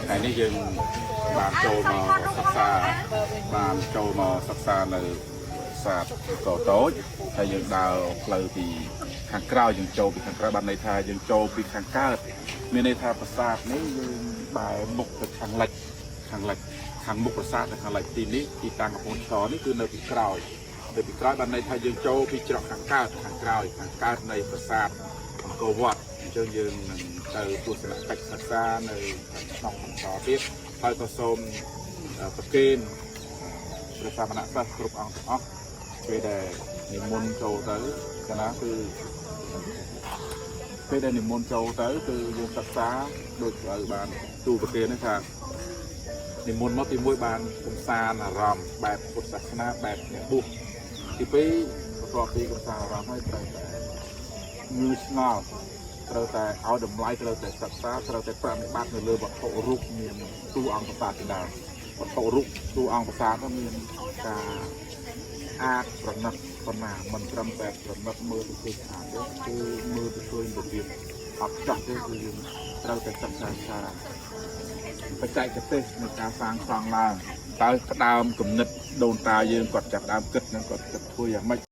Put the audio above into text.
ថ្ងៃនេះយើងបានចូលមកសិក្សាបានចូលមកសិក្សានៅប្រាសាទអង្គរតូចហើយយើងដើរផ្លូវពីខាងក្រោយយើងចូលពីខាងក្រោយបានន័យថាយើងចូលពីខាងកើតមានន័យថាប្រាសាទនេះយើងបែរមុខទៅខាងលិចខាងលិចខាងមុខប្រាសាទទៅខាងលិចទីនេះទីតាំងកំពង់ឈរនេះគឺនៅពីក្រោយនៅពីក្រោយបានន័យថាយើងចូលពីច្រកខាងកើតខាងក្រោយខាងកើតនៃប្រាសាទអង្គរវត្តអញ្ចឹងយើងនឹងទៅទស្សនកិច្ចសិក្សានៅក្នុងបន្តទៀតហើយក៏សូមប្រគេនព្រះសាមណសិស្សគ្រប់អង្គទាំងអស់ពេលដែលនិមន្តចូលទៅកាលណាគឺពេលដែលនិមន្តចូលទៅគឺយើងសិក្សាដូចឲ្យបានទូប្រគេនហ្នឹងថានិមន្តមកទីមួយបានកំសាន្តអារម្មណ៍បែបពុទ្ធសាសនាបែបអ្នកបួសទីពីរបន្ទាប់ពីកំសាន្តអារម្មណ៍ហើយត្រូវតែងឿឆ្ងល់ត្រូវតែឲ្យតម្លៃត្រូវតែសិក្សាត្រូវតែប្រតិបត្តិនៅលើវត្ថុរូបមានតួអង្គប្រាសាទជាដើមវត្ថុរូបតួអង្គប្រាសាទនោះមានការអាចប្រណិតប៉ុណ្ណាមិនត្រឹមតែប្រណិតមើលទៅឃើញស្អាតទេគឺមើលទៅឃើញរបៀបអត់ចោះទេគឺយើងត្រូវតែសិក្សាថាបច្ចេកទេសនៃការសាងសង់ឡើងតើផ្ដើមគំនិតដូនតាយើងគាត់ចាប់ផ្ដើមគិតនិងគាត់គិតធ្វើយ៉ាងម៉េច។